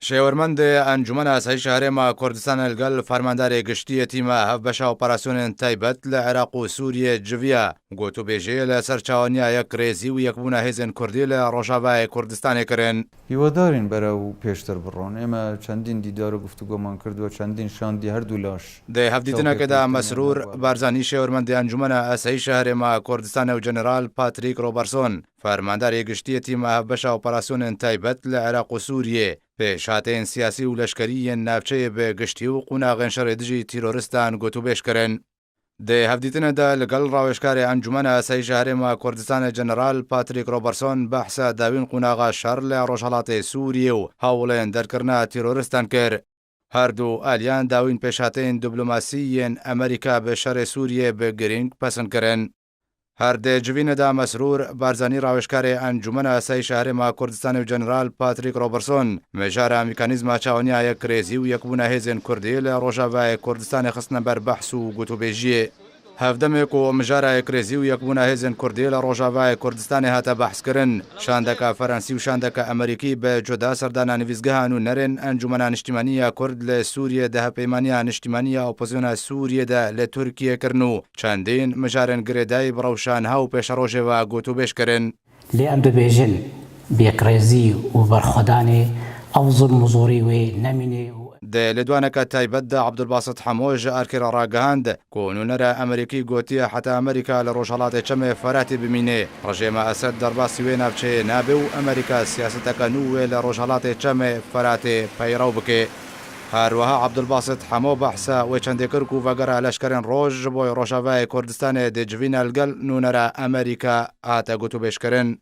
Şêwirmendê Encûmena Asayîşa Herêma Kurdistanê li gel Fermandarê Giştî yê Tîma Hevbeşa Operasyonên Taybet li Iraq û Sûriyê civiya. Gotûbêjê li ser çawaniya yekrêzî û yekbûna hêzên Kurdî li Rojavayê Kurdistanê kirin. Hîwadarîn berew pêştir biron. Ême çendîn dîdar û guftûgoman krdû çendîn şandî herdû laş Di hevdîtinekê de Mesrûr Barzanî Şêwirmendê Encûmena Asayîşa Herêma Kurdistanê û General Patrick Robertson Fermandarê Giştî yê Tîma Hevbeşa Operasyonên Taybet li Iraq û Sûriyê, pêşhateyên siyasî û leşkerî yên navçeyê bi giştî û qonaxên şerê dijî tîroristan gotûbêj kirin. Di hevdîtinê de li gel rawêjkarê Encûmena Asayîşa Herêma Kurdistanê General Patrick Robertson behsa dawîn qonaxa şer li rojhilatê Sûriyê û hewlên derkirina tîroristan kir. Her du aliyan dawîn pêşhateyên diplomasî yên Amerîka bi şerê Sûriyê bi girîng pesend kirin. Her di civînê de Mesrûr Barzanî rawêjkarê Encûmena Asayîşa Herêma Kurdistanê û General Patrick Robertson mijara mîkanîzma çawaniya yekrêzî û yekbûna hêzên Kurdî li Rojavayê Kurdistanê xistine ber behs û gotûbêjiyê. Hevdemê ku mijara yekrêzî û yekbûna hêzên Kurdî li Rojavayê Kurdistanê hate behskirin, şandeke Ferensî û şandeke Amerîkî bi cuda serdana nivîsgeha nûnerên Encûmena Niştîmanî ya Kurd li Sûriyê di Hevpeymaniya Niştîmanî ya Opozisyona Sûriyê de li Tirkiyê kirin û Çendîn mijarên girêdayî bi rewşa niha û pêşerojê ve gotûbêj kirin. Lê em dibêjin bi yekrêzî û berxwedanê ev zulm û zorî wê nemînê û. Di lêdwaneke taybet de Abdulbasit Hemo ji Erkê re ragihand ku nûnera Amerîkî gotiye heta Amerîka li rojhilatê Çemê Feratê bimînê, rejêma Esed derbasî wê navçeyê nabe û Amerîka siyaseteke nû wê li rojhilatê Çemê Feratê peyrew bike. Her wiha Abdulbasit Hemo behsa wê çendê kir ku vegera leşkerên Roj ji bo Rojavayê Kurdistanê di civîna li gel nûnera Amerîka hate gotûbêjkirin.